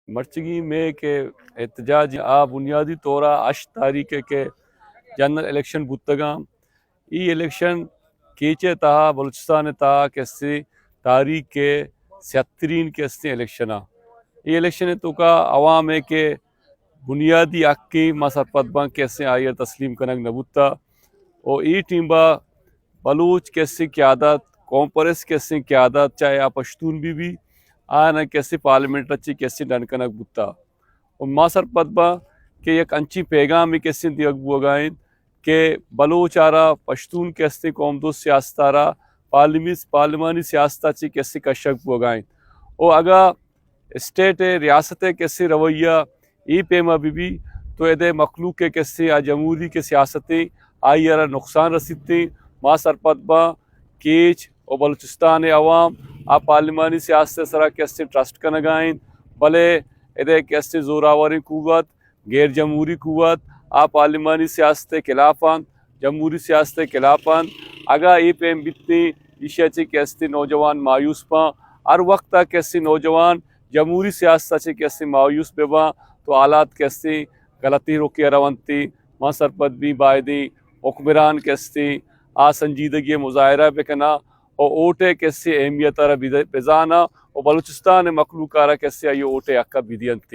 مرچگی مئے کہ احتجاج آ بنیادی طور ءَ ہشت تاریخ ءَ کہ جنرل الیکشن بوتگاں، ای الیکشن کیچ ءِ تہا، بلوچستان ءِ تہا کسے تاریخ ءِ سیاہ ترین کسے الیکشن ءَ۔ ای الیکشن ءِ توکا عوام ءِ کہ بنیادی حق ایں، ما سرپد باں کسے آئی ءَ تسلیم کنگ نہ بوتا۔ او ای ٹیم با بلوچ کسے قیادت، قوم پرست کسے قیادت، چاہے آ پشتون بی بی، آیاں کسے پارلیمنٹ ءَ چہ کسے ڈن کنگ بوتا۔ و ما سرپد باں کہ یک انچیں پیغامے کسے دیگ بوگا انت کہ بلوچ ءَ را، پشتون کسے قوم دوست سیاست ءَ را پارلیمنٹ، پارلیمانی سیاست ءَ چہ کسے کشگ بوگا انت۔ و اگاں اسٹیٹ ءِ، ریاست ءِ کسے رویہ اے پیما بہ بی تو ادے مخلوق ءِ کسے آ جمہوری کہ سیاست ایں، آئی ءَ را نقصان رسیت ایں۔ ما سرپد باں کیچ و بلوچستان ءِ عوام آ پارلیمانی سیاست ءِ سرا کسے ٹرسٹ کنگا انت، بلے ادے کسے زوراوریں قوت، غیر جمہوری قوت آ پارلیمانی سیاست ءِ خلاف انت، جمہوری سیاست ءِ خلاف انت۔ اگاں اے پیم بیتیں، ایشی ءَ چہ کسے نوجوان مایوس باں۔ ہر وقت ءَ کسے نوجوان جمہوری سیاست ءَ چہ کسے مایوس بہ باں تو حالات کسے غلطیں رخے ءَ رونت۔ ما سرپد بیں بایدیں حکمران کسے آ سنجیدگی ءِ مظاہرہ بکناں و ووٹ ءِ کسے اہمیت ءَ را بد-، بزاناں و بلوچستان ءِ مخلوق ءَ را کسے آئی ووٹ ءِ حق ءَ بدینت۔